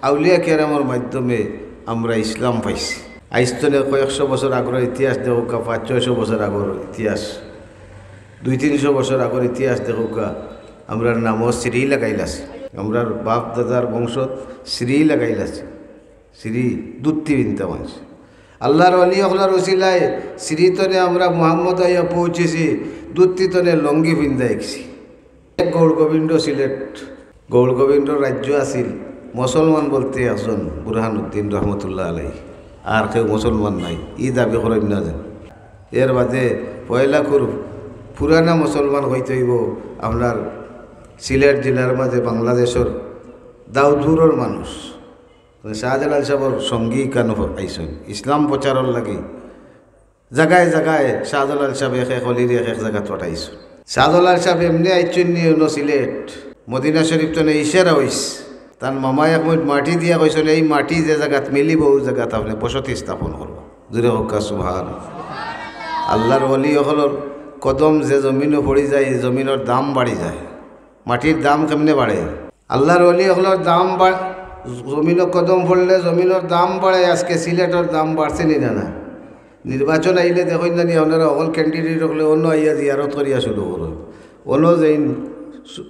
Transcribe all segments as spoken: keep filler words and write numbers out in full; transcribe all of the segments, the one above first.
আউলিয়া কেরামর মাধ্যমে আমরা ইসলাম পাইছি। আইজ তনে কয়েকশো বছর আগর ইতিহাস দেখউক্কা, পাঁচ ছয়শো বছর আগর ইতিহাস, দুই তিনশো বছর আগর ইতিহাস দেখউক্কা, আমরার নামও শ্রী লাগাইল আছে। আমরার বাপ দাদার বংশত শ্রী লাগাইল আছে। শ্রী দুত্তি বিনতা মানষে। আল্লাহর ওলি অকলর উসিলায় শ্রী তনে আমরা মুহাম্মদ আইয়া পৌঁছিছি, দুত্তি তনে লঙ্গি পিন্দা ইকছি। গৌড় গোবিন্দ সিলেট, গৌড় গোবিন্দ রাজ্য আছিল, মুসলমান বলতে একজন বুরহানুদ্দিন রহমতুল্লাহ আলাই, আর কেউ মুসলমান নাই, ই দাবি করইন না যেন। এর বাদে পয়লা খুব পুরানা মুসলমান হইতে হইব আপনার সিলেট জেলার মাঝে বাংলাদেশর দাউদপুরর মানুষ। শাহজালাল সাহেবর সঙ্গী কেন আইসন ইসলাম প্রচারর লাগি। জাগায় জাগায় শাহজালাল সাহেব এক এক অলির এক এক জাগাত পাঠাইছইন। শাহজালাল সাহেব এমনে আইছইন নি অনো সিলেট, মদিনা শরীফ তনে ইশারা অইছে। তান মামায় এক মুইট মাটি দিয়া কইছইন, "এই মাটি যে জাগাত মিলিব, অউ জাগাত আপনে বসতি স্থাপন করবা।" জুরে কউক্কা সুবহান। আল্লাহর ওলি অকলর কদম যে জমিনো পড়ি যায়, এই জমিনর দাম বাড়ি যায়। মাটির দাম কেমনে বাড়ে? আল্লাহর ওলি অকলর দাম বাড়-, জমিনো কদম পড়লে জমিনর দাম বাড়ে। আজকে সিলেটর দাম বাড়ছে নি না, না? নির্বাচন আইলে দেখইন জানি আপনারা অকল ক্যান্ডিডেট অকলে অনো আইয়া জিয়ারত করিয়া শুরু করইন। অনো যেইন সু-,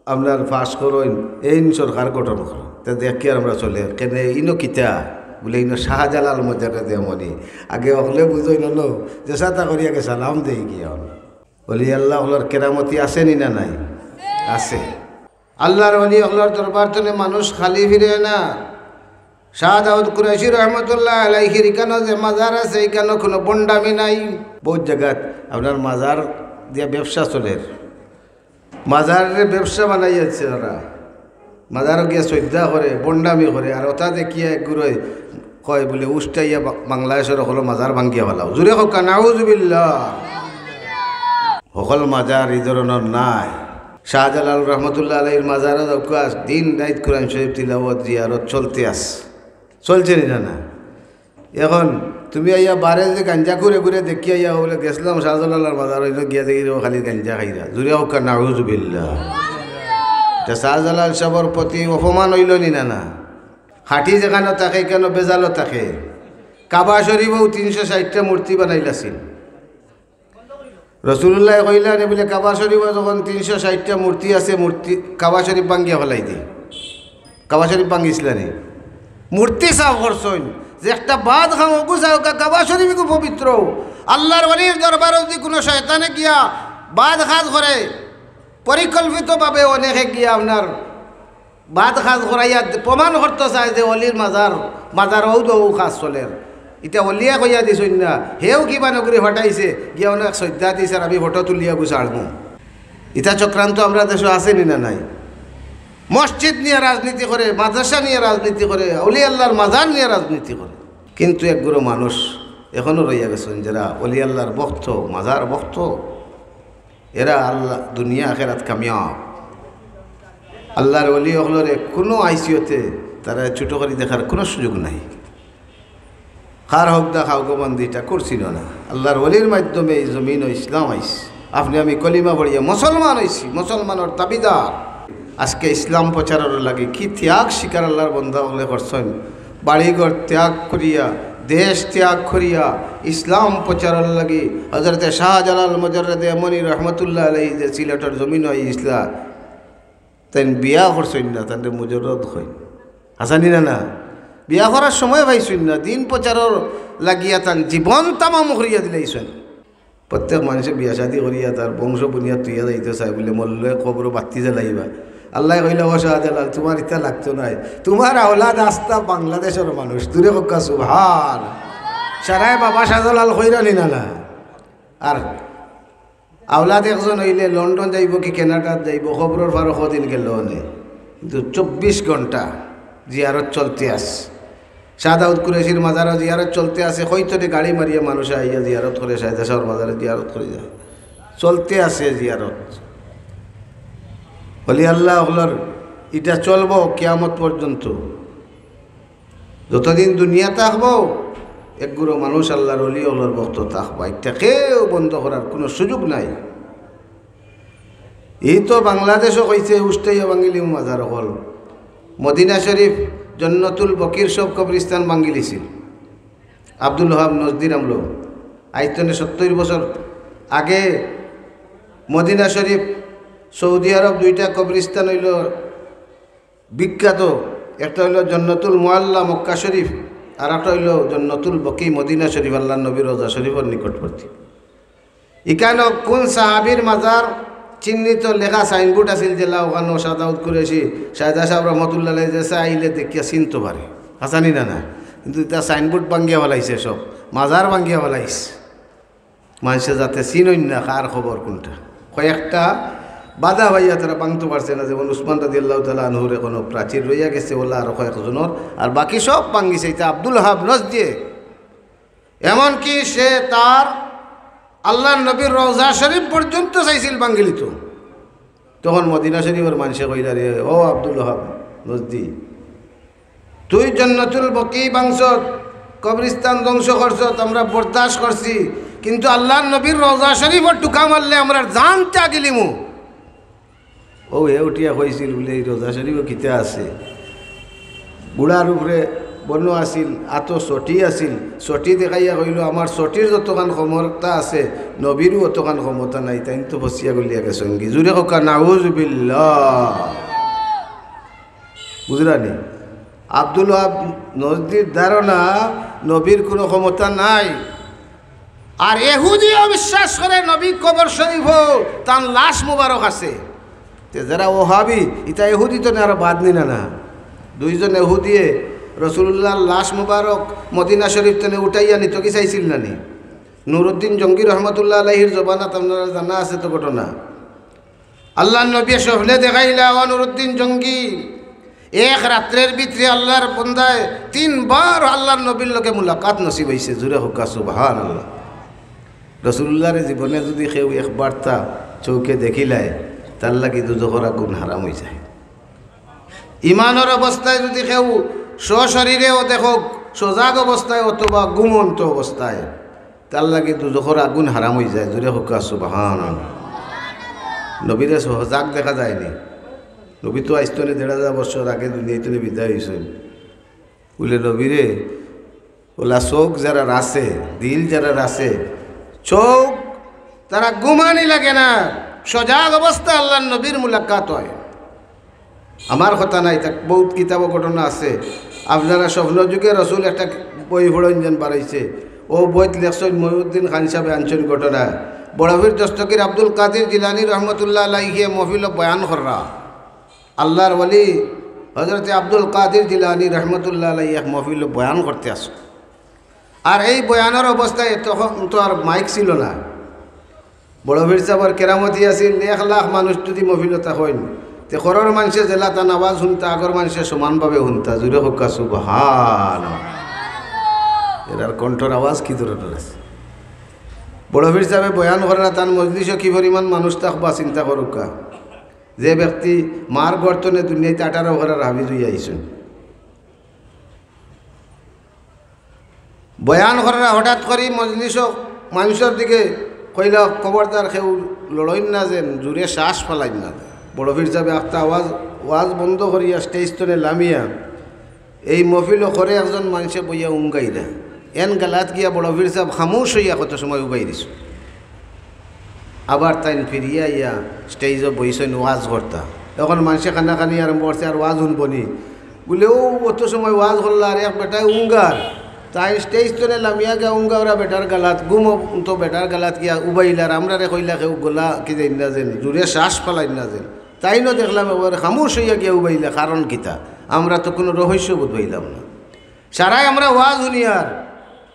আপনার পাস করইন, এইন সরকার গঠন করইন। তে দেখি আর আমরা চলে, কেনে ইনো কিতা? বুলে, "ইনো শাহজালাল মজাররদে এমনি।" আগে অকলে বুঝইন অনো, যেসাতা করি আগে সালাম দেই গিয়া অনো। ওলি আল্লাহ অকলর কেরামতি আছে নি না নাই? আছে। আল্লাহর ওলি অকলর দরবার তনে মানুষ খালি ফিরে না। শাহ দাউদ কুরাইশি রহমতুল্লাহ আলাইহির ইকানো যে মাজার আছে, ইকানো কোনো বন্ডামি নাই। বহুত জাগাত আপনার মাজার দিয়া ব্যবসা চলের, মাজাররে ব্যবসা বানাইয়া দিছে তারা। মাজারো গিয়া সইজদা করে, বন্ডামি করে, আর ওটা দেখিয়া এক গুরুয়ে কয় বুলে, "উষ্টাইয়া বা-, বাংলাদেশর হকল মাজার ভাঙ্গিয়া ফালাও।" জুরে কউক্কা, "নাউজুবিল্লাহ।" হকল মাজার ই ধরনর নাই। শাহজালাল রহমতুল্লাহ আলাইহির মাজারো যাউক্কা, দিন রাইত কোরআন শরীফ তিলাওয়াত, জিয়ারত চলতে আছে। চলছে নি না, না? এখন তুমি আইয়া বারে যে গাঞ্জা খুরে খুরে দেখি আইয়া বুলে, "গেছলাম শাহজালালর মাজার, অইলো গিয়া দেখি রে খালি গাঞ্জা খাইরা।" জুরে কউক্কা, "নাউজুবিল্লাহ।" তে শাহজালাল সাহেবর প্রতি অপমান অইলো নি না, না? খাটি যেখানো থাকে, কেন বেজালো থাকে। কাবা শরীফও তিনশো ষাইটটা মূর্তি বানাইলাছিল। রসুলুল্লায় কইলা নি বুলে, "কাবা শরীফো যখন তিনশো ষাইটটা মূর্তি আছে, মূর্তি, কাবা শরীফ ভাঙ্গিয়া ফালাই দে।" কাবা শরীফ ভাঙ্গিছলা নি? মূর্তি সাফ করছইন, যে একটা বাদ খাও, ওগু চাও, কা-, কাবা শরীফ ইগু পবিত্র। আল্লাহর ওলির দরবারো যদি কোনো শয়তানে গিয়া বাদ কাজ করে, পরিকল্পিতভাবে অনেকে গিয়া আপনার বাদ কাজ করাইয়া প্রমাণ করতো চায় যে অলির মাজার, মাজারো অউ দৌ কাজ চলের। ইতা অলিয়ে কইয়া দিছইন না, হেউ কিবা নগরী ফাটাইছে, গিয়া অনেক সইজদা দিছে, আর আমি ফটো তুলিয়া গু ছাড়মু। ইতা চক্রান্ত আমরার দেশো আছে নি না নাই? মসজিদ নিয়া রাজনীতি করে, মাদ্রাসা নিয়া রাজনীতি করে, অলি আল্লাহর মাজার নিয়া রাজনীতি করে। কিন্তু এক গুরু মানুষ এখনো রইয়া গেছইন, যারা অলি আল্লাহর ভক্ত, মাজার ভক্ত, এরা আল্লাহ, দুনিয়া আখেরাত কামিয়াব। আল্লাহর ওলি অকলরে কোনো আইসিওতে তারা ছোট করি দেখার কোনো সুযোগ নাই। কার হকদা খাওগো বন্দিটা করছিল না। আল্লাহর ওলির মাধ্যমে এই জমিনো ইসলাম আইছে। আপনে আমি কলিমা পড়িয়া মুসলমান অইছি, মুসলমানর দাবিদার। আজকে ইসলাম প্রচারর লাগি কি ত্যাগ স্বীকার আল্লাহর বন্দা অকলে করছইন। বাড়িঘর ত্যাগ করিয়া, দেশ ত্যাগ করিয়া, ইসলাম প্রচারর লাগি হযরতে শাহজালাল মুজাররদে ইয়ামনি রহমতুল্লাহ আলাইহি যে সিলেটর জমিনো আইছলা, তাইন বিয়া করছইন না, তানরে মুজাররদ কইন। হাছা নি না, না? বিয়া করার সময় পাইছইন না, দিন প্রচারর লাগিয়া তান জীবন তামাম করিয়া দিলাইছইন। প্রত্যেক মানষে বিয়া শাদী করিয়া তার বংশ বুনিয়াদ থইয়া যাইতো চায় বুলে, মরলে কবরো বাত্তি জ্বালাইবা। আল্লায় কইলা, "ও শাহজালাল, তুমার ইতা লাগতো নায়, তুমার আওলাদ আস্তা বাংলাদেশর মানুষ।" জুরে কউক্কা সুবহান। সারায় বাবা শাহজালাল কইরা নি না, না? আর আওলাদ একজন অইলে লন্ডন যাইবো কি কানাডাত যাইবো, কবরর পারো কদিন গেলো অনে, কিন্তু চব্বিশ ঘন্টা জিয়ারত চলতে আছে। শাহ দাউদ কুরেশির মাজারো জিয়ারত চলতে আছে, কইতরে গাড়ি মারিয়া মানুষ আইয়া জিয়ারত করে, শাহ দাউদ শাহর মাজারে জিয়ারত করে যায়, চলতে আছে জিয়ারত। ওলি আল্লাহ অকলর ইটা চলবো কিয়ামত পর্যন্ত। যতদিন দুনিয়া থাকবো, এক গুরু মানুষ আল্লাহর ওলি অকলর ভক্ত থাকবা, ইটা কেউ বন্ধ করার কোনো সুযোগ নাই। এই তো বাংলাদেশও কইছে, "উষ্টাইয়া ভাঙ্গিলিমু মাজার অকল।" মদিনা শরীফ জন্নতুল বকির সব কবরস্থান ভাঙ্গিলিছিল আব্দুল ওহাব নজদির আমলো। আইজ তনে সত্তইর বছর আগে মদিনা শরীফ, সৌদি আরব দুইটা কবরস্থান অইলো বিখ্যাত। একটা অইলো জন্নতুল মুআল্লা মক্কা শরীফ, আর একটা অইলো জন্নতুল বকি মদিনা শরীফ, আল্লাহর নবীর রওজা শরীফর নিকটবর্তী। ইকানো কুন সাহাবীর মাজার চিহ্নিত লেখা সাইনবোর্ড আছিল, যেলা অখানো শাহদাউদ কুরেশি, শাহজাদা সাহেব রহমতুল্লাহ আলাইহি, যেসা আইলে দেখিয়া চিনতো পারে, হাছানি না না? কিন্তু ইতা সাইনবোর্ড ভাঙ্গিয়া ফালাইছে সব, মাজার ভাঙ্গিয়া ফালাইছে। মানষে যাতে চিনইন না কার কবর কুনটা। কয়েকটা বাধা পাইয়া তারা ভাঙতো পারছে না, যেমন উসমান রাদিয়াল্লাহু তাআলা আনহুর এখনো প্রাচীর রইয়া গেছে, অলা আরো কয়েকজনর, আর বাকি সব ভাঙ্গিছে। ইতা আব্দুল ওহাব নজদিয়ে, এমনকি সে তার আল্লাহর নবীর রওজা শরীফ পর্যন্ত চাইছিল ভাঙ্গিলিতো। তখন মদিনা শরীফর মানষে কইলা, "রে, ও আব্দুল ওহাব নজদি, তুই জন্নতুল বকি ভাঙছত, কবরস্থান ধ্বংস করছত, আমরা বরদাস্ত করছি, কিন্তু আল্লাহর নবীর রওজা শরীফর টুকা মারলে আমরার জান ত্যাগিলিমু।" ও হে উঠিয়া কইছিল বুলে, "এই রওজা শরীফো কিতা আছে?" গুড়ার উপরে বনো আছিল, আতো চটি আছিল, চটি দেখাইয়া কইলো, "আমার চটির যতখান ক্ষমতা আছে, নবীরও অতখান ক্ষমতা নাই, তাইন তো ফসিয়া গলিয়া গেছইনগি।" জুরে কউক্কা, "নাউজুবিল্লাহ।" বুঝরানি? আব্দুল ওহাব নজদির ধারণা নবীর কুনু ক্ষমতা নাই। আর এহুদিও বিশ্বাস করে নবী কবর শরীফো তান লাশ মুবারক আছে। তে যেরা ওহাবি, ইতা এহুদি তনে আরো বাদ নি না না। দুইজন এহুদিয়ে রসুলুল্লাহর লাশ মুবারক মদিনা শরীফ তনে উঠাইয়া নিতো কি চাইছিল না নি? নুরুদ্দিন জঙ্গি রহমতুল্লাহ আলাইহির জমানাত আপনারা জানা আছে তো ঘটনা। আল্লাহর নবী স্বপ্নে দেখাইলা, ও নুরুদ্দিন জঙ্গি, এক রাত্রের ভিতরে আল্লাহর বন্দায় তিনবার আল্লাহর নবীর লগে মুলাকাত নসিব অইছে। জুরে কউক্কা সুবহানাল্লাহ। রসুলুল্লাহরে জীবনে যুদি কেউ একবারতা চউখে দেখিলায়, তার লাগি দুজখর আগুন হারাম অইযায়। ইমানর অবস্থায় যুদি কেউ সশরীরেও দেখউক, সজাগ অবস্থায় অথবা ঘুমন্ত অবস্থায়, তার লাগি দুজখর আগুন হারাম অইযায়। জুরে কউক্কা সুবহানাল্লাহ। নবীরে সজাগ দেখা যায়নি। নবী তো আইজ তনে দেড় হাজার বছর আগে দুনিয়া তনে বিদায় অইছইন। বুলে নবীরে, অলা চউখ যেরার আছে, দিল যেরার আছে, চউখ তারা ঘুমানি লাগে না, সজাগ অবস্থায় আল্লাহর নবীর মুলাকাত অয়। আমার কথা নায়, ইতা বউত কিতাবো ঘটনা আছে। আপনারা স্বপ্ন যুগে রসুল একটা বই পড়ইন যেন বারইছে, অউ বইত লেখছইন, মহিউদ্দিন খান সাহেবে আনছইন ঘটনা। বড় পীর দস্তগীর আব্দুল কাদির জিলানী রহমতুল্লাহ আলাইহিয়ে মহফিলো বয়ান কররা। আল্লাহর ওলি হযরতে আব্দুল কাদির জিলানী রহমতুল্লাহ আলাইহি এক মহফিলো বয়ান করতে আছইন। আর এই বয়ানর অবস্থায় তখন তো আর মাইক ছিল না। বড় পীর সাহেবর কেরামতি আছিল, এক লাখ মানুষ যুদি মহফিলো থাকইন, তে ঘরর মানষে যেলা তান আওয়াজ হুনতা, আগর মানষে সমানভাবে হুনতা। জুরে কউক্কা সুবহান। এরার কণ্ঠর আওয়াজ কি ধরনের আছে? বড় পীর সাহেবে বয়ান কররা, তান মজলিসো কি পরিমাণ মানুষ থাকবা, চিন্তা করউক্কা। যে ব্যক্তি মার গর্ত তনে দুনিয়াত আঠারো ঘরার হাফিজ অইয়া আইছইন, বয়ান কররা হঠাৎ করি মজলিসো মানষর দিকে কইলা, "খবরদার কেউ লড়ইন না যেন, জুরে শ্বাস ফালাইন না।" বড় পীর সাহেবে আখতা আওয়াজ, ওয়াজ বন্ধ করিয়া স্টেজ তনে লামিয়া এই মহফিলো ঘরে একজন মানষে বইয়া উঙ্গাইরা। এন গালাত গিয়া বড় পীর সাহেব খামোশ অইয়া কত সময় উবাই দিছইন। আবার তাইন ফিরিয়া আইয়া স্টেজো বইছইন ওয়াজ করতা। অখন মানষে কানাকানি আরম্ভ করছে, "আর ওয়াজ হুনবো নি?" বুলে, "অউ অত সময় ওয়াজ করলা, আর এক বেটায় উঙ্গার।" তাইন স্টেজ তনে লামিয়া গিয়া উঙ্গাউরা বেটার গালাত, ঘুমন্ত বেটার গালাত গিয়া উবাইলা, আর আমরারে কইলা কেউ গলা কি যাইন না যেন, জুরে শ্বাস ফালাইন না যেন। তাইনও দেখলাম এবারে খামোশ অইয়া গিয়া উবাইলা, কারণ কিতা? আমরা তো কুনু রহস্য বুঝ পাইলাম না। সারাই আমরা ওয়াজ হুনিয়ার,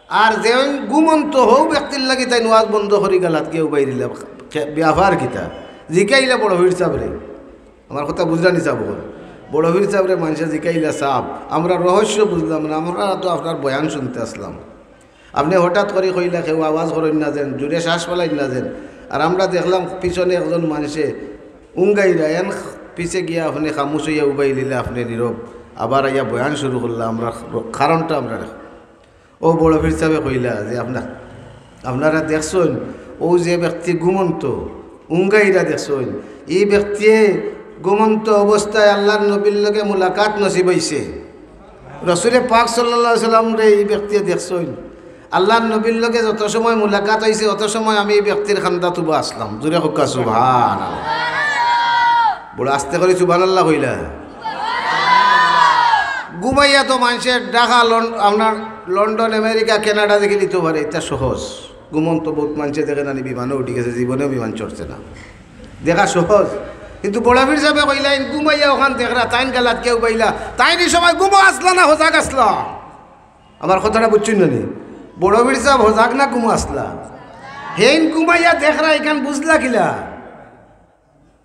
আর যেইন ঘুমন্ত হউ ব্যক্তির লাগি তাইন ওয়াজ বন্ধ করি গালাত গিয়া উবাই দিলা। কে-, ব্যাপার কিতা? জিকাইলা বড় পীর সাহেবরে। আমার কথা বুঝরানি সাব অকল। বড় পীর সাহেবরে মানষে জিকাইলা, "সাব, আমরা রহস্য বুঝলাম না, আমরা তো আপনার বয়ান হুনতে আছলাম। আপনে হঠাৎ করি কইলা কেউ আওয়াজ করইন না যেন, জুরে শ্বাস ফালাইন না যেন। আর আমরা দেখলাম পিছনে একজন মানষে উঙ্গাইরা, এন পিছে গিয়া আপনে খামোশ অইয়া উবাই দিলা, আপনে নীরব। আবার আইয়া বয়ান শুরু করলা, আমরা কারণটা আমরা দেখলাম।" অউ বড় পীর সাহেবে কইলা যে, "আপনা-, আপনারা দেখছইন, অউ যে ব্যক্তি ঘুমন্ত, উঙ্গাইরা দেখছইন, ই ব্যক্তিয়ে ঘুমন্ত অবস্থায় আল্লাহর নবীর লগে মুলাকাত নসিব অইছে।" রসুলে পাক সাল্লাল্লাহু আলাইহি সাল্লামরে ই ব্যক্তিয়ে দেখছইন। আল্লাহর নবীর লগে যত সময় মুলাকাত অইছে, অত সময় আমি ই ব্যক্তির কান্দাত উবা আছলাম। জুরে কউক্কা সুবহানাল্লাহ। বড় আস্তে করি সুবহানাল্লাহ কইলা। ঘুমাইয়া তো মানষে ঢাকা, লন-, আপনার লন্ডন, আমেরিকা, কানাডা দেখিলিতো পারে, ইতা সহজ। ঘুমন্ত বউত মানষে দেখে না নি, বিমানো উঠি গেছে, জীবনেও বিমান চড়ছে না, দেখা সহজ। কিন্তু বড় পীর সাবে কইলা, ইন ঘুমাইয়া অখান দেখরা, তাইন গালাত কেউ পাইলা, তাইন ই সময় ঘুমো আছলা না হজাগ আছলা? আমার কথাটা বুঝছইন না নি? বড় পীর সাব হজাগ না ঘুমো আছলা? হেইন ঘুমাইয়া দেখরা, ইখান বুঝলা কিলা?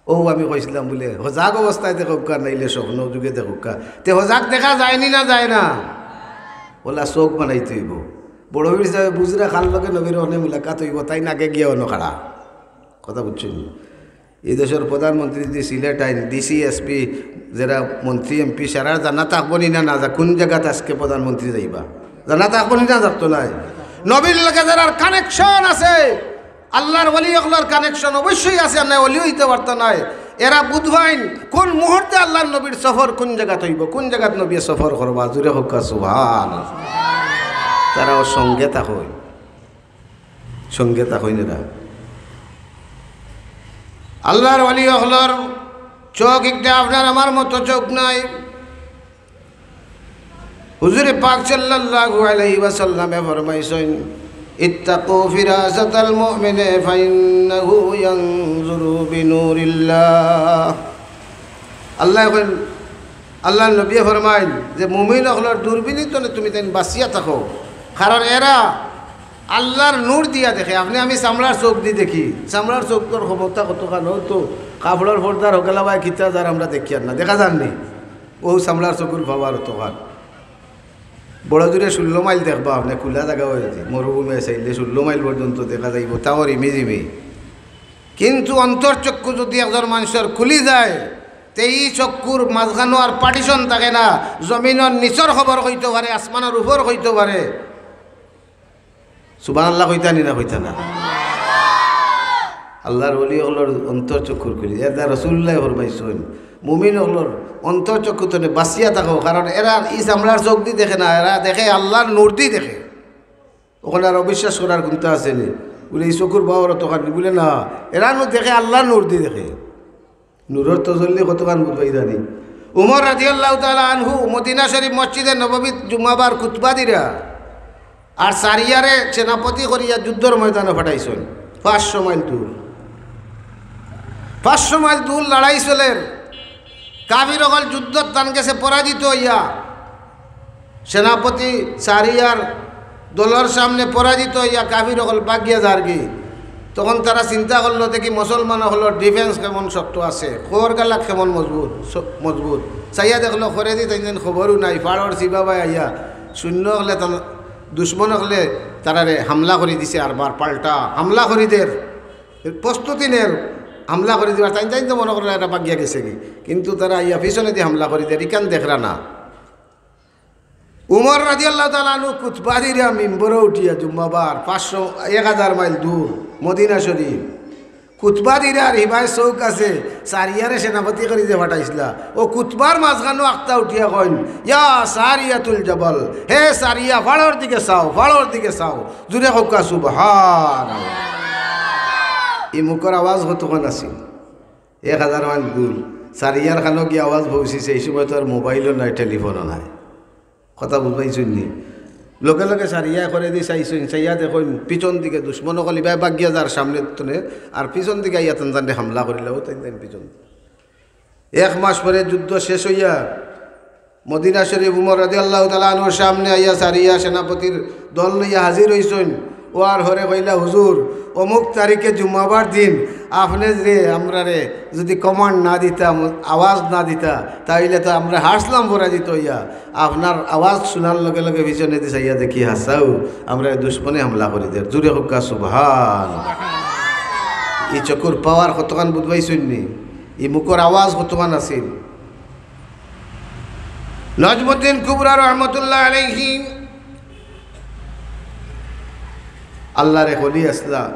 অউ আমি কইছলাম বুলে, হজাগ অবস্থায় দেখউক্কা, নাইলে স্বপ্ন যুগে দেখউক্কা। তে হজাগ দেখা যায়নি না যায় না? অলা চউখ বানাইতে অইবো। বড় পীর সাবে বুঝরা কার লগে নবীর অনে মুলাকাত অইবো, তাইন আগে গিয়া অনো খাড়া। কথা বুঝছইন নি? ই দেশর প্রধানমন্ত্রী যদি সিলেট আইন, ডিসি, এসপি, যেরা মন্ত্রী, এমপি, সারার জানা থাকবো নি না, না যা, কুন জাগাত আজকে প্রধানমন্ত্রী যাইবা? জানা থাকবো নি না, থাকতো নায়? নবীর লগে যারার কানেকশন আছে, আল্লাহর ওলি অকলর কানেকশন অবশ্যই আছে, আর নায় ওলি অইতে পারতা নায়। এরা বুঝবাইন কুন মুহূর্তে আল্লাহর নবীর সফর কুন জাগাত অইবো, কুন জাগাত নবী সফর করবা। জুরে কউক্কা সুবহান। তারাও সঙ্গে থাকইন, সঙ্গে থাকইন এরা। আল্লাহর ওলি অকলর চউখ একটা আপনার আমার মতো চউখ নায়। হুজুরে পাক সাল্লাল্লাহু আলাইহি ওয়াসাল্লামে ফরমাইছইন, "ইত্তাকু ফিরাসাতাল মুমিনে ফাইন্নাহু ইয়ানজুরু বিনুরিল্লাহ।" আল্লায় কইন, আল্লাহর নবীয়ে ফরমাইন যে মুমিন অকলর দূরবীনি তনে তুমি তাইন বাচিয়া থাকো, কারণ এরা আল্লাহর নূর দিয়া দেখে। আপনে আমি চামড়ার চউখ দি দেখি, চামড়ার চউখর ক্ষমতা কতখান, অউ তো কাপড়র পর্দার হগলা বায় কিতা যার আমরা দেখিয়ার না, দেখা যার নি? অউ চামড়ার চউখর পাওয়ার অতখান। বড় জুরে ষোল্ল মাইল দেখবা আপনে, খুলা জাগা অইছে, মরুভূমি আছে, ইলে ষোল্ল মাইল পর্যন্ত দেখা যাইবো, তাও রিমি ঝিমি। কিন্তু অন্তর চক্ষু যদি একজন মানষর খুলি যায়, তে ই চক্ষুর মাঝখানো আর partition থাকে না, জমিনর নিচর খবর কইতো পারে, আসমানর উপর কইতো পারে। সুবহানাল্লাহ কইতা নি না কইতা না? আল্লাহর ওলি অকলর অন্তর চক্ষুর খুলি। এর দ্বারা রাসূলুল্লাহ ফরমাইছইন, মুমিন অকলর অন্তর চক্ষু তনে বাচিয়া থাকো, কারণ এরা ই চামড়ার চউখ দি দেখে না, এরা দেখে আল্লাহর নূর দি দেখে। অখান আর অবিশ্বাস করার কুন্তা আছে নি? বুলে, "ই চক্ষুর পাওয়ার অতখান নি?" বুলে, "না, এরা নু দেখে আল্লাহর নূর দি দেখে।" নূরর তজল্লি কতখান বুঝবায় জানি। উমর রাদিয়াল্লাহু তাআলা আনহু মদিনা শরীফ মসজিদে নববীত জুম্মাবার খুতবা দিরা, আর সারিয়ারে সেনাপতি করিয়া যুদ্ধর ময়দানো পাঠাইছইন, পাঁচশো মাইল দূর। পাঁচশো মাইল দূর লড়াই চলের। কাফির অকল যুদ্ধত তান গেছে পরাজিত অইয়া, সেনাপতি সারিয়ার দলর সামনে পরাজিত অইয়া কাফির অকল ভাগিয়া যারগি। তখন তারা চিন্তা করলো, দেখি মুসলমান অকলর defence কেমন শক্ত আছে, খবর গালাক কেমন মজবুত, স-, মজবুত। চাইয়া দেখলো, খরেদি তাইন যেন খবরও নাই, পাড়র চিবাবায় আইয়া সৈন্য অকলে তান-, দুশমন অকলে তারারে হামলা করি দিছে, আরবার পাল্টা হামলা করি দের, প্রস্তুতি নের, হামলা করি দিবার। তাইন তাইন তো মনো কররা এরা ভাগিয়া গেছেগি, কিন্তু তারা আইয়া পিছনেদি হামলা করি দের, ইখান দেখরা না। উমর রাদিয়াল্লাহু তাআলা আনহু খুতবা দিরা মিম্বরো উঠিয়া জুম্মাবার পাঁচশো, এক হাজার মাইল দূর মদিনা শরীফ। খুতবা দিরা আর হিবায় চউখ আছে, সারিয়ারে সেনাপতি করি যে পাঠাইছলা। অউ খুতবার মাঝখানো আখতা উঠিয়া কইন, "ইয়া সারিয়াতুল জবল, হে সারিয়া, পাড়র দিকে চাও, পাড়র দিকে চাও।" জুরে কউক্কা সুবহানাল্লাহ। ই মুখর আওয়াজ কতখান আছিল? এক হাজার মাইল দূর। সারিয়ার খানো গিয়া আওয়াজ পৌঁছিছে, ই সময় তো আর মোবাইলও নাই, টেলিফোনও নাই। কথা বুঝবাইছইন নি? লগে লগে সারিয়া খরেদি চাইছইন, চাইয়া দেখইন পিছন দিকে দুশমন অকল ইবায় ভাগিয়া যার সামনে তনে, আর পিছন দিকে আইয়া তান তানরে হামলা করিলা, অউ তাইন তাইন পিছন। এক মাস পরে যুদ্ধ শেষ অইয়া মদিনা শরীফ উমর রাদিয়াল্লাহু তাআলা আনহুর সামনে আইয়া সারিয়া সেনাপতির দল লইয়া হাজির অইছইন। অওয়ার হরে কইলা, "হুজুর, অমুক তারিখে জুম্মাবার দিন আপনে যে আমরারে যদি command না দিতা, আওয়াজ না দিতা, তাইলে তো আমরা হারছলাম পরাজিত অইয়া। আপনার আওয়াজ হুনার লগে লগে পিছনেদি চাইয়া দেখি হাছাউ আমরারে দুশমনে হামলা করি দের।" জুরে কউক্কা সুবহান। ই চকুর power কতখান বুঝবাইছইন নি? ই মুখর আওয়াজ কতখান আছিল? নজমুদ্দিন কুবরা রহমতুল্লাহ আলাইহি, আল্লাহর এক ওলি আছলা।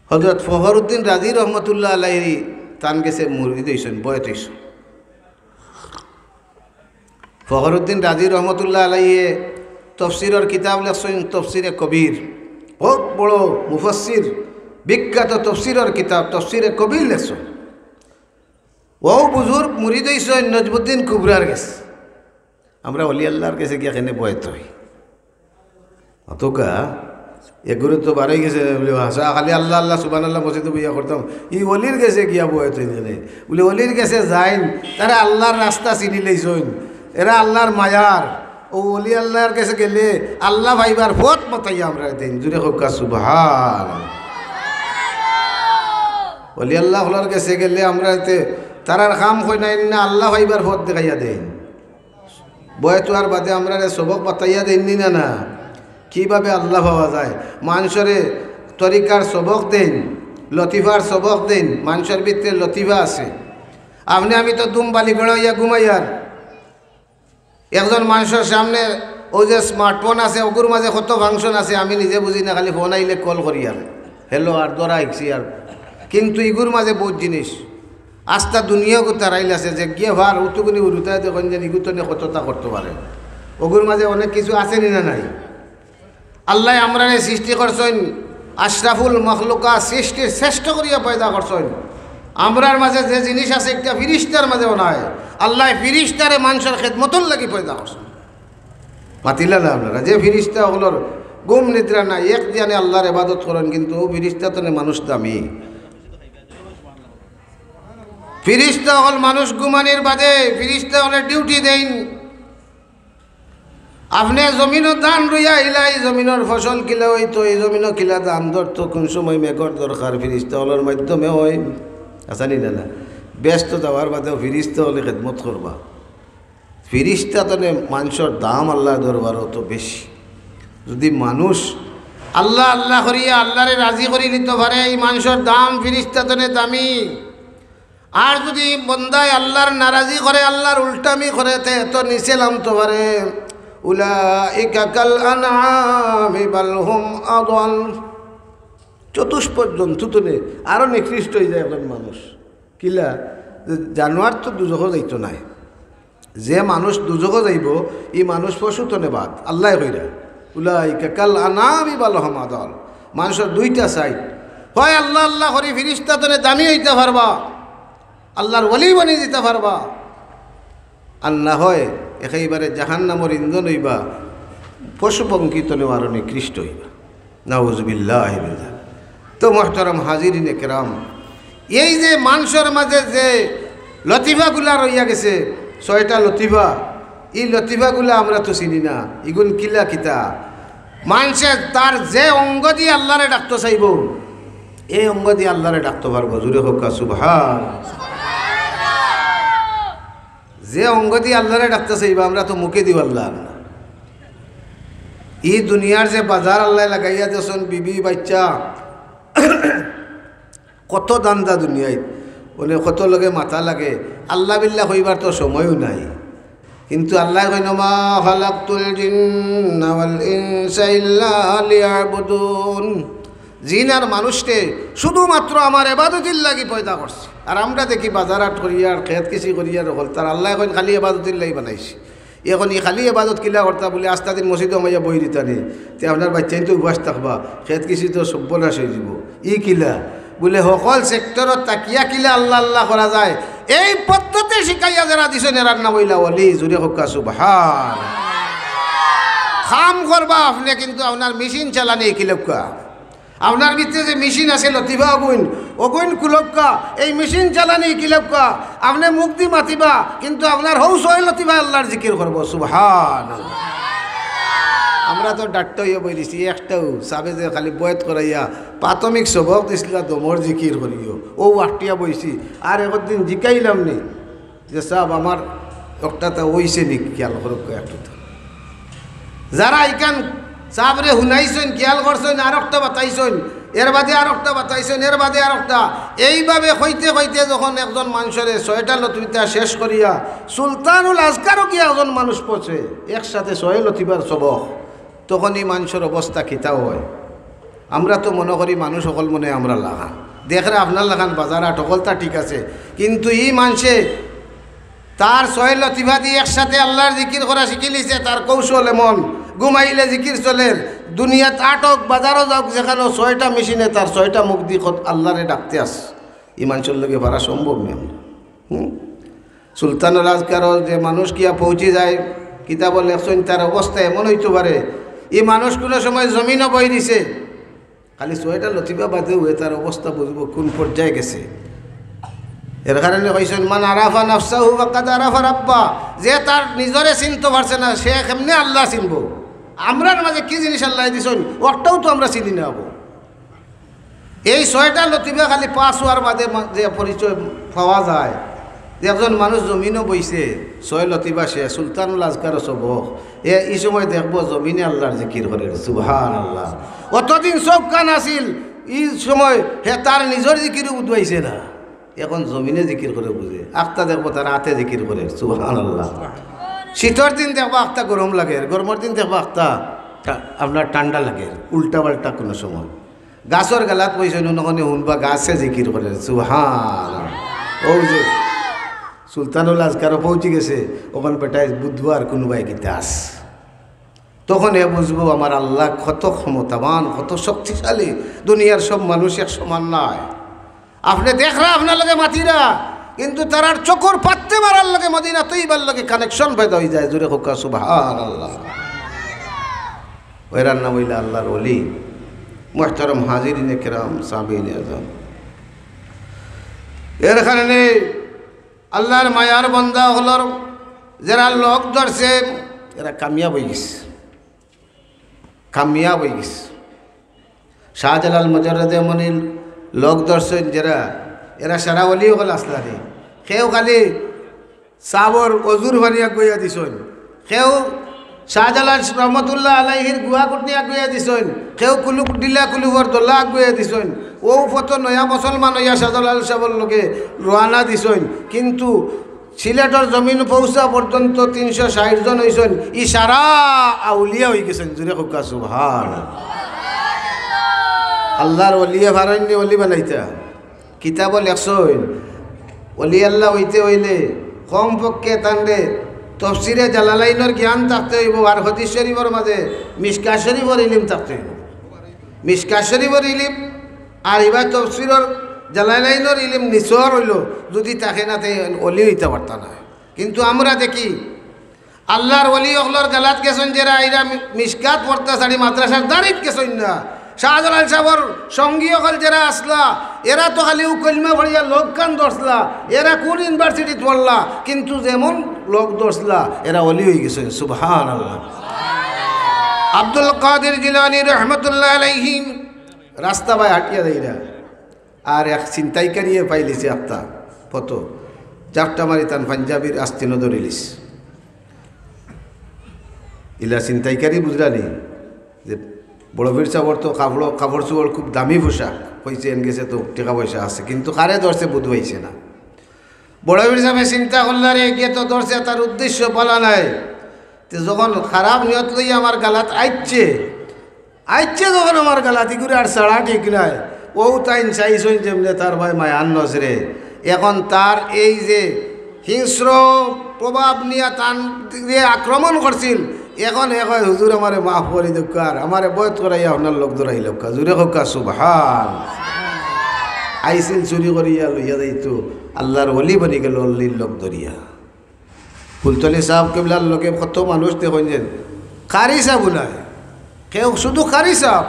হযরত ফখরুদ্দিন রাজি রহমতুল্লাহ আলাইহি তান গেছে মুরিদ অইছইন, বয়েত অইছইন। ফখরুদ্দিন রাজি রহমতুল্লাহ আলাইহে তফসিরর কিতাব লেখছইন, তফসিরে কবির। বউত বড় মুফাসসির, বিখ্যাত তফসিরর কিতাব তফসিরে কবির লেখছইন। অউ বুজুর্গ মুরিদ অইছইন নজমুদ্দিন কুবরার গেছে। আমরা অলি আল্লার গেছে গিয়া কেনে বয়েত অই? অতকা এগুরে তো বারই গেছে, বুলে, "হাছা, খালি আল্লা, আল্লা, সুবহানাল্লাহ মসজিদো বইয়া করতাম, ই অলির গেছে গিয়া বয়েত অইন কেনে?" বুলে, "অলির গেছে যাইন, তারা আল্লার রাস্তা চিনিলাইছইন, এরা আল্লার মায়ার। অউ অলি আল্লার গেছে গেলে আল্লা পাইবার পথ বাতাইয়া আমরারে দেইন।" জুরে কউক্কা সুবহান। অলি আল্লা অকলর গেছে গেলে আমরারে তে তারার কাম কইন না, আল্লা পাইবার পথ দেখাইয়া দেইন। বয়েত অওয়ার বাদে আমরারে সবক বাতাইয়া দেইন নি না, না? কিভাবে আল্লা পাওয়া যায়? মানষরে তরিকার সবক দেইন, লতিফার সবক দেইন। মানষর ভিতরে লতিফা আছে। আপনে আমি তো দুম বালিগড়া অইয়া ঘুমাইয়ার। একজন মানষর সামনে অউ যে smartphone আছে, অগুর মাঝে কত function আছে, আমি নিজে বুঝি না, খালি ফোন আইলে কল করিয়ার, hello আর ধরা হিকছি আর। কিন্তু ইগুর মাঝে বউত জিনিস, আস্তা দুনিয়া গুতারাইল আছে, যে গিয়া ভার উতুগুনি উরুতায় দেখইন যে ইগুতনে কততা করতো পারে। অগুর মাঝে অনেক কিছু আছে নি না নাই? আল্লায় আমরারে সৃষ্টি করছইন, আশরাফুল মখলুকাত, সৃষ্টির শ্রেষ্ঠ করিয়া পয়দা করছইন। আমরার মাঝে যে জিনিস আছে, একটা ফিরিস্তার মাঝেও নাই। আল্লায় ফিরিস্তারে মানষর খেদমতর লাগি পয়দা করছইন। মাতিলা না আপনারা? যে ফিরিস্তা অকলর ঘুম নিদ্রা নাই, এক ধ্যানে আল্লার ইবাদত করইন, কিন্তু অউ ফিরিস্তা তনে মানুষ দামি। ফিরিস্তা অকল মানুষ ঘুমানির বাদে ফিরিস্তা অকলে duty দেইন। আপনে জমিনো ধান রুইয়া ইলা, ই জমিনর ফসল কিলা অইতো, ই জমিনো কিলা ধান ধরতো, কুন সময় মেঘর দরকার, ফিরিস্তা অকলর মাধ্যমে অয়। আছানি না, না? বেহেস্তো যাওয়ার বাদেও ফিরিস্তা অকলে খেদমত করবা। ফিরিস্তা তনে মানষর দাম আল্লার দরবারো অত বেশি। যুদি মানুষ আল্লা আল্লা করিয়া আল্লারে রাজি করিলিতো পারে, ই মানষর দাম ফিরিস্তা তনে দামি। আর যুদি বন্দায় আল্লার নারাজি করে, আল্লার উল্টামি করে, তে এত নিচে লামতো পারে। উলাইকা কাল আনআমি বাল হুম আদাল। চতুষ্পদ জন্তু তনে আরো নিকৃষ্ট অইযায় একজন মানুষ। কিলা? যে জানোয়ার তো দুজখো যাইতো নায়। যে মানুষ দুজখো যাইবো, ই মানুষ পশু তনে বাদ। আল্লায় কইরা, উলাইকা কাল আনআমি বাল হুম আদাল। মানষর দুইটা side, হয় আল্লা আল্লা করি ফিরিস্তা তনে দামি অইতা পারবা, আল্লার ওলি বনি যিতা পারবা, আর না হয় একেবারে জাহান্নামর ইন্ধন অইবা, পশু পঙ্খী তনেও আরো নিকৃষ্ট অইবা। নাউজুবিল্লাহি মিন যালিক। তো মুহতারাম হাজিরিনে কেরাম, এই যে মানষর মাঝে যে লতিফাগুলা রইয়া গেছে, ছয়টা লতিফা, ই লতিফাগুলা আমরা তো চিনি না, ইগুন কিলা কিতা? মানষে তার যে অঙ্গদি আল্লারে ডাকতো চাইবো, এই অঙ্গদি আল্লারে ডাকতো পারবো। জুরে কউক্কা সুবহান। যে অঙ্গদি আল্লারে ডাকতো চাইবো, আমরা তো মুখেদিও আল্লা আল্লা। ই দুনিয়ার যে বাজার আল্লায় লাগাইয়া দিছইন, বিবি বাইচ্চা, কত ধান্দা দুনিয়াত, মানে কত লগে মাতা লাগে, আল্লা বিল্লা কইবার তো সময়ও নাই। কিন্তু আল্লায় কইন, "মা খালাকতুল জিন্না ওয়াল ইনসা ইল্লা লিয়াবুদুন।" জিন আর মানুষরে শুধুমাত্র আমার ইবাদতির লাগি পয়দা করছি। আর আমরা দেখি বাজার হাট করিয়ার, খেত কৃষি করিয়ার হকলতার, আল্লায় কইন খালি ইবাদতির লাগি বানাইছি। এখন ই খালি ইবাদত কিলা করতা বুলে আস্তা দিন মসজিদো হামাইয়া বই দিতা নি, তে আপনার বাইচ্চাইন তো উপাস থাকবা, খেত কৃষি তো সর্বনাশ অইযিবো। ই কিলা? বুলে হকল সেক্টরো থাকিয়া কিলা আল্লা আল্লা করা যায়, এই পদ্ধতি শিখাইয়া যেরা দিছইন, এরার নাম অইলা ওলি। জুরে কউক্কা সুবহান। কাম করবা আপনে, কিন্তু আপনার মেশিন চালানি কিলাউক্কা। আপনার ভিতরে যে মেশিন আছে লতিফা অগুইন, অগুইন খুলউক্কা, এই মেশিন চালানি কিলাউক্কা। আপনে মুখদি মাতিবা, কিন্তু আপনার হউ ছয় লতিফা আল্লার জিকির করবো। সুবহান। আমরা তো ডাট্টা অইয়া বই দিছি, একটাউ সাবে যে খালি বয়েত করাইয়া প্রাথমিক সবক দিছলা দমর জিকির করিও, অউ আটিয়া বইছি। আর একদিন জিকাইলাম নি, যে সাব, আমার অকটাতা অইছে নি, খিয়াল করউক্কা একটু তো। যারা ইখান সাবরে হুনাইছইন, খিয়াল করছইন, আরকটা বাতাইছইন, এরবাদে আরকটা বাতাইছইন, এরবাদে আরকটা। এইভাবে কইতে কইতে যখন একজন মানষরে ছয়টা লতিফা শেষ করিয়া সুলতানুল আজকারো গিয়া একজন মানুষ পৌঁছে, একসাথে ছয় লতিফার সবক, তখন ই মানষর অবস্থা কিতা অয়? আমরা তো মনো করি মানুষ অকল মনে অয় আমরার লাখান। দেখরা আপনার লাখান বাজার হাট অকলতা ঠিক আছে, কিন্তু ই মানষে তার ছয় লতিফা দি একসাথে আল্লার জিকির করা শিখিলিছে, তার কৌশল এমন, ঘুমাইলে জিকির চলের, দুনিয়াত আটক, বাজারো যাউক, যেখানো ছয়টা মেশিনে তার ছয়টা মুখ দি কত আল্লারে ডাকতে আস। ই মানষর লগে পারা সম্ভব নি? হুম? সুলতানুল আজকারো যে মানুষ গিয়া পৌঁছি যায়, কিতাবো লেখছইন, তার অবস্থা এমন অইতো পারে, ই মানুষ কুনু সময় জমিনো বই দিছে, খালি ছয়টা লতিফা বাদে অয়, তার অবস্থা বুঝবো কুন পর্যায়ে গেছে। এর কারণে কইছইন, "মান আরাফা নাফসাহু ফাকাদ আরাফা রাব্বা।" যে তার নিজরে চিনতো পারছে না, সে কেমনে আল্লা চিনবো? আমরার মাঝে কি জিনিস আল্লায় দিছইন, অটাও তো আমরা চিনি না অবো। এই ছয়টা লতিফা খালি পাস অওয়ার বাদে মা-, যে পরিচয় পাওয়া যায়, যে একজন মানুষ জমিনো বইছে, ছয় লতিফা সে, সুলতানুল আজকারো সবক, এ ই সময় দেখবো জমিনে আল্লার জিকির করের, সুবহানাল্লাহ। অতদিন চউখ কান আছিল, ই সময় হে তার নিজর জিকিরও বুঝাইছে না, এখন জমিনে জিকির করে বুঝে। আখতা দেখবো তার আতে জিকির করের, সুবহানাল্লাহ। শীতর দিন দেখবো আখতা গরম লাগের, গরমর দিন দেখবো আখতা ঠা-, আপনার ঠান্ডা লাগের, উল্টা পাল্টা কুনু সময়। গাছর গালাত বইছইন, অনখানে হুনবা গাছে জিকির করের, সুবহান। অউ যে সুলতানুল আজকারো পৌঁছি গেছে, অখান বেটায় বুঝবো আর কুনুবায় কিতা আস। তখন হে বুঝবো আমার আল্লা কত ক্ষমতাবান, কত শক্তিশালী। দুনিয়ার সব মানুষ এক সমান নায়। আপনে দেখরা, আপনার লগে মাতিরা, কিন্তু তারার চকুর পাত্তে মারার লগে মদিনা তৈবার লগে connection পয়দা অইযায়। জোরে কউক্কা সুবহানাল্লাহ। এরার নাম অইলা আল্লার ওলি। মুহতারাম হাজিরিনে কেরাম, সামিইনে আজম, এর কারণে আল্লার মায়ার বান্দা অকলর যেরা লগ ধরছে, এরা কামিয়াব অইগেছে, কামিয়াব অইগেছে। শাহজালাল মুজাররদে মনির লগ ধরছইন যেরা, এরা সারা ওলি অকল আছলা নি। কেউ খালি সাবর অজুর পানি আগুয়াইয়া দিছইন, কেউ শাহজালাল রহমতুল্লাহ আলাইহির গুয়া কুটনি আগুয়াইয়া দিছইন, কেউ কুলুক ডিলা কুলুবর দলা আগুয়াইয়া দিছইন। অউ পথো নয়া মুসলমান অইয়া শাহজালাল সাবর লগে রওয়ানা দিছইন, কিন্তু সিলেটর জমিন পৌঁছা পর্যন্ত তিনশো ষাইট জন অইছইন, ই সারা আউলিয়া অইগেছইন। জোরে কউক্কা সুবহান। আল্লার ওলিয়ে পারইন নি ওলি বানাইতা? কিতাবো লেখছইন, ওলি আল্লা অইতে অইলে কমপক্ষে তানরে তফসিরে জালালাইনর জ্ঞান থাকতে অইবো, আর হাদিস শরিফর মাঝে মিশকাত শরিফর ইলিম থাকতে অইবো। মিশকাত শরিফর ইলিম আর ইবার তফসিরর জালালাইনর ইলিম নিছর অইলো, যুদি থাকে না, তে ওলি অইতা পারতা নায়। কিন্তু আমরা দেখি, আল্লার ওলি অকলর গালাত গেছইন যেরা, এরা মি-, মিশকাত পড়তা ছাড়ি মাদ্রাসার দাড়িত গেছইন না। শাহজালাল সাবর সঙ্গী অকল যেরা আছলা, এরা তো খালি অউ কলমা পড়িয়া লগ কান ধরছলা, এরা কুন ইউনিভার্সিটিত পড়লা, কিন্তু যেমন লগ ধরছলা, এরা ওলি অইগেছইন। সুবহানাল্লাহ। আব্দুল কাদির জিলানী রহমতুল্লাহ আলাইহি রাস্তা বায় হাটিয়া যাইরা, আর এক ছিনতাইকারিয়ে পাইলিছে আখতা পথো, জাপটা মারি তান পাঞ্জাবির আস্তিনো ধরিলিছে। ইলা ছিনতাইকারি বুঝরা নি? যে বড় পীর সাবর তো কাপড়, কাপড় চোপড় খুব দামি পোশাক, কইছে এন গেছে তো টেকা পয়সা আছে, কিন্তু কারে ধরছে বুঝ পাইছে না। বড় পীর সাবে চিন্তা করলা রে, এগিয়ে তো ধরছে, তার উদ্দেশ্য ভালা নায়। তে যখন খারাপ নিয়ত লইয়া আমার গালাত আইছে, আইছে যখন আমার গালাত, ইগুরে আর ছাড়া ঠিক নায়। অউ তাইন চাইছইন যেমনে তার ভাই মায়ান নজরে। এখন তার এই যে হিংস্র প্রভাব নিয়া তান যে আক্রমণ করছিল, এখন হে কয়, "হুজুর, আমারে মাফ করি দেউক্কা, আর আমারে বয়ত করাইয়া আপনার লগ ধরাই লউক্কা।" জোরে কউক্কা সুবহান। আইছিল চুরি করিয়া লইয়া যাইতো, আল্লার ওলি বনি গেল ওলির লগ ধরিয়া। ফুলতলি সাব কিবলার লগে কত মানুষ দেখইন যে কারি সাব নায়, কেউ শুধু কারি সাব,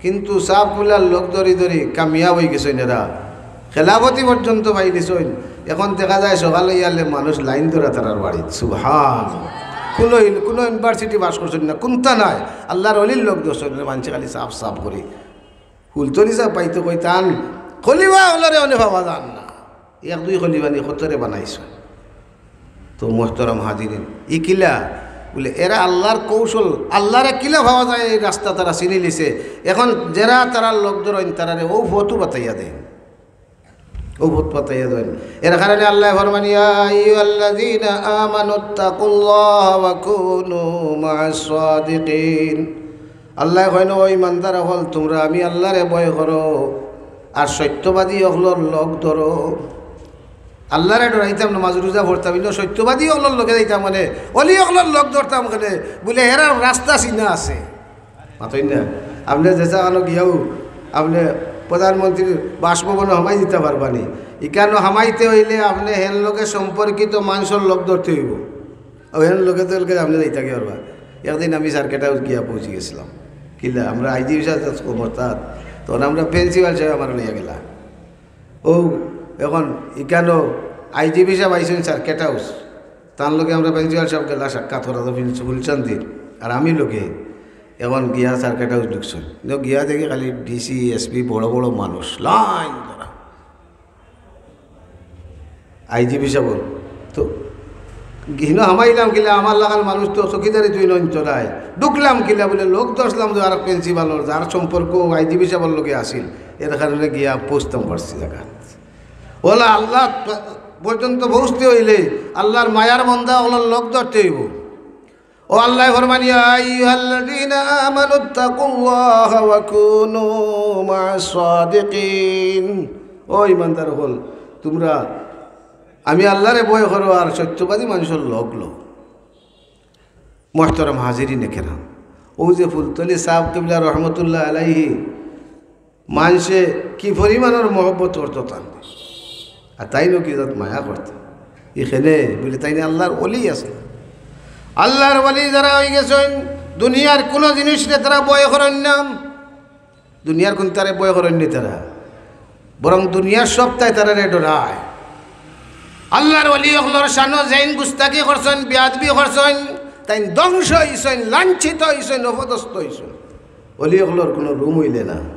কিন্তু সাব কিবলার লগ ধরি ধরি কামিয়াব অইগেছইন এরা। খেলাফতি পর্যন্ত পাইলিছইন। এখন দেখা যায় সকাল অইয়ালে মানুষ লাইন ধরা তারার বাড়িত। সুবহান। কুনু ইউনি-, কুনু ইউনিভার্সিটি পাস করছইন না, কুন্তা নাই। আল্লার ওলির লগ ধরছইন, মানষে খালি সাব সাব করি। ফুলতলি সাব পাইতো কই তান খলিফা অকলরে অনে পাওয়া যার না। এক দুই খলিফা নি কতরে বানাইছইন। তো মোহতরম হাজিরিন, ই কিলা? বুলে, এরা আল্লার কৌশল, আল্লারে কিলা পাওয়া যায়, এই রাস্তা তারা চিনিলিছে। এখন যেরা তারার লগ ধরইন, তারারে অউ পথও বাতাইয়া দেইন, অউ পথ বাতাইয়া দেইন। এর কারণে আল্লায় ফরমান, "ইয়া আইয়ুহাল্লাযীনা আমানুত্তাকুল্লাহা ওয়া কুনু মা'আস সাদিকিন।" আল্লায় কইন, "ও ইমানদার অকল, তুমরা আমি আল্লারে ভয় করো, আর সত্যবাদী অকলর লগ ধরো।" আল্লারে ডরাইতাম, নামাজ রোজা পড়তাম, ইনো সত্যবাদী অকলর লগে যাইতাম কেনে, অলি অকলর লগ ধরতাম কেনে, বুলে এরার রাস্তা চিনা আছে। মাতইন না? আপনে যেছা খানো গিয়াও, আপনে প্রধানমন্ত্রীর বাসভবনো হামাই দিতা পারবা নি। ইকানো হামাইতে অইলে আপনে হেন লগে সম্পর্কিত মানষর লগ ধরতে অইবো। অউ হেন লগে তো লগে আপনে যাইতা গিয়া পারবা। একদিন আমি সার্কিট হাউস গিয়া পৌঁছি গেছিলাম। কিলা, আমরা আইজিপি সাব কমরতাত, তখন আমরা প্রিন্সিপাল সাব আমারে লইয়া গেলা। অউ, এখন ইকানো আইজিপি সাব আইছইন সার্কিট হাউস, তান লগে আমরা প্রিন্সিপাল সাব গেলা সাক্ষাৎ করা তো ফুল-, ফুলচান্দির, আর আমি লগে। এখন গিয়া সার্কিট হাউস ঢুকছইন, ইনো গিয়া দেখি খালি ডিসি, এসপি, বড় বড় মানুষ লাইন ধরা। আইজিপি সাব তো হিনো হামাইলাম কিলা, আমার লাখান মানুষ তো চকিদারি তুই নইন চলাই। ঢুকলাম কিলা বুলে, লগ ধরছিলাম যে আর প্রিন্সিপালর, যার সম্পর্ক আইজিপি সাবর লগে আছিল, এর কারণে গিয়া পৌঁছতাম পারছি জাগাত। অলা আল্লাহ পর্যন্ত পৌঁছতে অইলে আল্লার মায়ার বন্দা অকলর লগ ধরতে অইবো। ও আল্লায় ফরমান, "ইয়া আইয়ুহাল্লাযীনা আমানুত্তাকুল্লাহা ওয়া কুনু মা'আস সাদিকিন।" ও ইমানদার অকল, তুমরা আমি আল্লারে ভয় করো আর সত্যবাদী মানষর লগ লও। মোহতরম হাজিরিনে কেরাম, অউ যে ফুলতলি সাব কিবলা রহমতুল্লাহ আলাইহি, মানষে কি পরিমাণর মহব্বত করতো তান, আর তাইনও কি জাত মায়া করতো। ইখানে বুলে তাইন আল্লার অলি আছলা। আল্লার অলি যারা অইগেছইন, দুনিয়ার কুনু জিনিসরে তারা ভয় করইন না, দুনিয়ার কুনটারে ভয় করইন না তারা, বরং দুনিয়ার সবতায় তারারে ডরায়। আল্লার অলি অকলর শানো যেইন গুস্তাকি করছইন, বেয়াদবি করছইন, তাইন ধ্বংস অইছইন, লাঞ্ছিত অইছইন, অপদস্থ অইছইন। অলি অকলর কুনু রুম অইলে না।